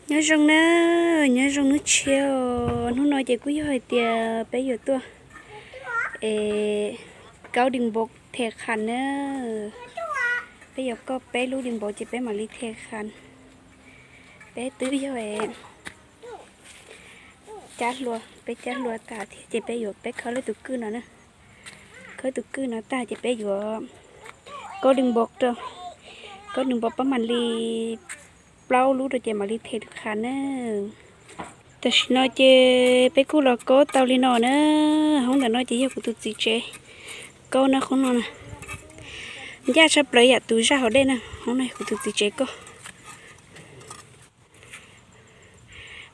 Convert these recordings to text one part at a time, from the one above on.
Nyob zoo na, nyob zoo hnub tshiab os. Hnub no ces kuj yog hais tias peb yuav tuaj es kaub dij npov them qhas na. Peb yuav kaub peb lub dij npov ces peb mam li them qhas. Peb twb yog cab hlua, peb cab hlua tas thiab ces peb yuav, peb khawb lub tus kwj no na. Khawb tus kwj no tag ces peb yuav kaub dij npov rau, kaub dij npov pab mam li plaub lub rau ces mam li them qhas na. Tam sim no ces peb kuj los kaub tau li no na. Hoob ntawm no ces yog kuv tus txiv tsev kaub na, hoob no na. Ncaj tshaj plaws yam tus zaj hauv dej na, hoob no yog kuv tus txiv tsev kaub.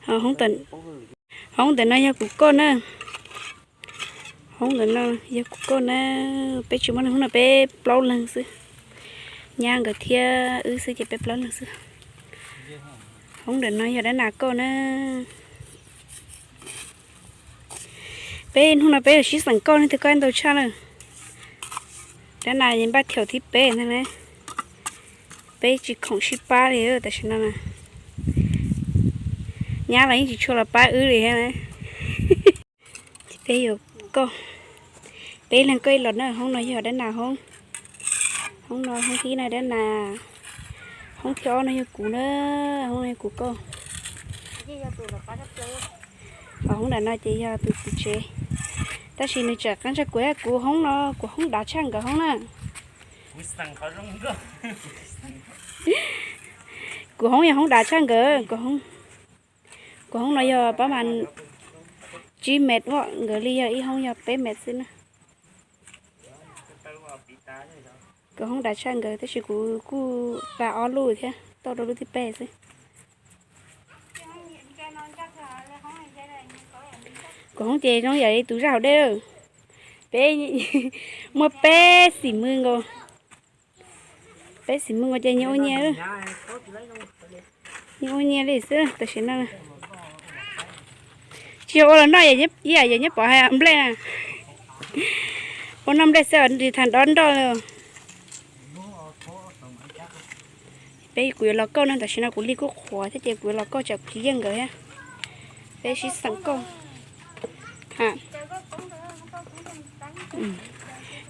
Hoob ntawm no yog kuv kaub na. Hoob ntawm no yog kuv kaub na. Peb tsis muaj neeg, hoob no peb plaub leeg xwb. Nyab nkawd thiab wb xwb ces peb plaub leeg xwb. Hoob ntawm no yog dab nas kaub na. Peb hnub no peb yuav sib xeem kaub, leej twg kaub ntau tshaj na. Dab nas npaj thaum thib peb ntag na. Peb tsis khoom sib pab li tam sim no na. Nyab los yeej tsis tshua los pab wb li thiab na. Ces peb yuav kaub, peb leeg kaub ib los na. Hoob no yog dab nas hoob, hoob no hoob thib na dab nas, hoob thib ob no yog kuv na, hoob no yog kuv kaub. Ho hoob ntawm no ces yog tus txiv tsev, tab sis nws tseem qab tshaj kuv, kuv hoob no, kuv hoob dav tshaj nkawd hoob na. Kuv hoob yog hoob dav tshaj nkawd, kuv hoob no yog pab mas tsib mev, nkawd li yog ib hoob yog peb mev xwb na. Kuv hoob dav tshaj nkawd tab sis kuv kuj tau ob lub thiab, tau rau lub thib peb xwb. Kuv hoob ces zoo yam li tus zaj hauv dej. Peb muaj peb xim mws nkaus. Peb xim mws nkaus ces nyias ua nyias, nyias ua nyias li xwb tam sim no. Tsis yog ua los noj, ib yam yog nyob pov hais nplej na. Ua noj nplej xwb, tsis tas dob nroj li. Peb kuv yuav los kaub no, tam sim no kuv li kuj qhuav thiab ces kuv yuav los kaub tsam kuv tsis yeej nkawd thiab. Peb sib xeem kaub.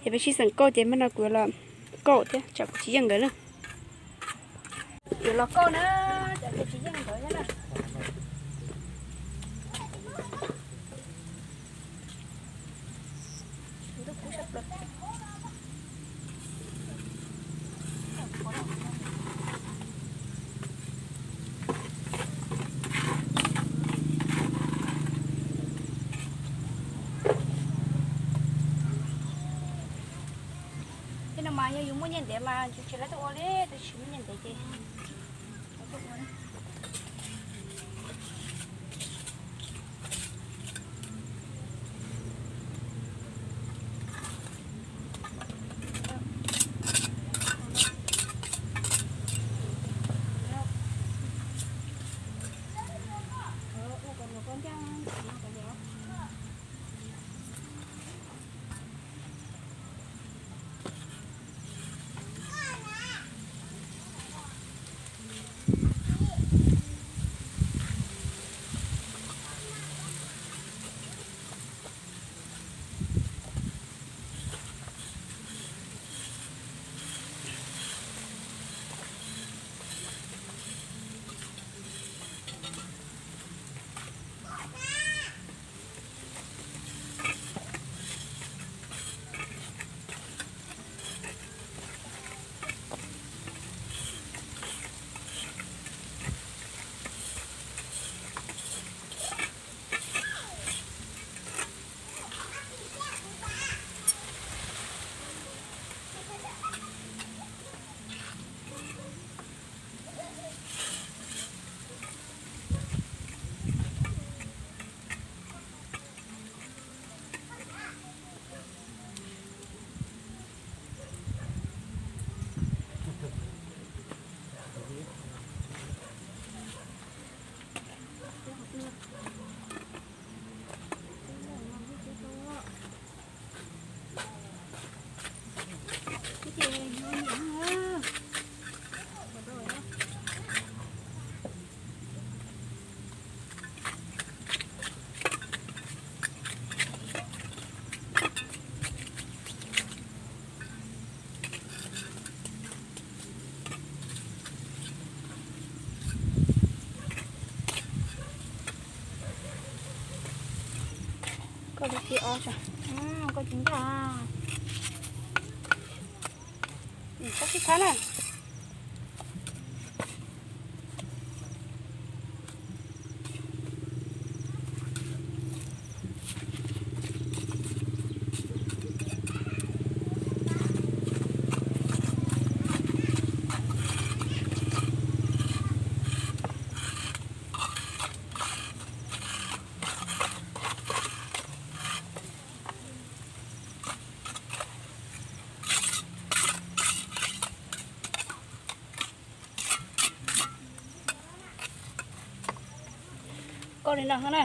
Ces peb sib xeem kaub ces mam no kuv yuav los kaub thiab tsam kuv tsis yeej nkawd na. Kuv yuav los kaub na, tsam kuv tsis yeej nkawd thiab na. Tej no mas yog yus muaj nyiaj ntev mas yus tsis lawv tuaj ua li, tab sis muaj nyiaj ntev ces Li ti o, koj tsis ncaj, koj sib thab na. Koj li no na.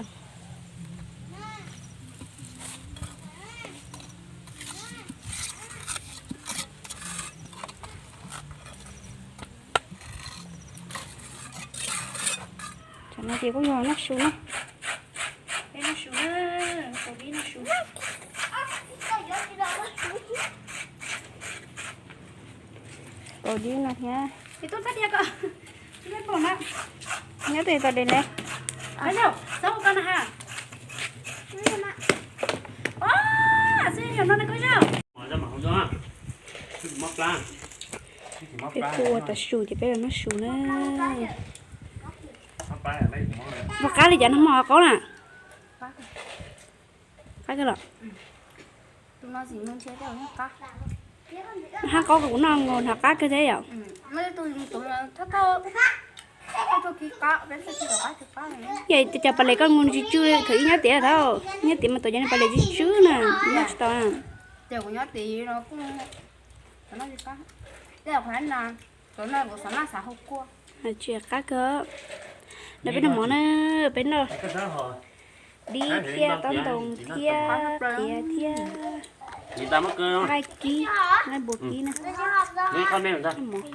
Tam no ces kuj yog noj su na. Peb noj su na, kaus dib noj su. Kaus dib no thiab. Nyob twg tau de ne? Peb kuj ua tav su ces peb los noj su na. Pog qab li cas no hmo qaub na? Qab kawg los? Hab qaub kuv noj nkaus nrog qab kawg thiab yom. Yog cov pas les koj nkaus tsw tsw thaum ib nyob tiav tau, nyob tiav mas tau cov pas les tsw tsw na, noj tsis tau na. Tsis qab kawg. Nrog peb noj mov na, peb noj dib thiab tob ntoo thiab qiav thiab nqaij kib, nqaij npua kib na. Mov.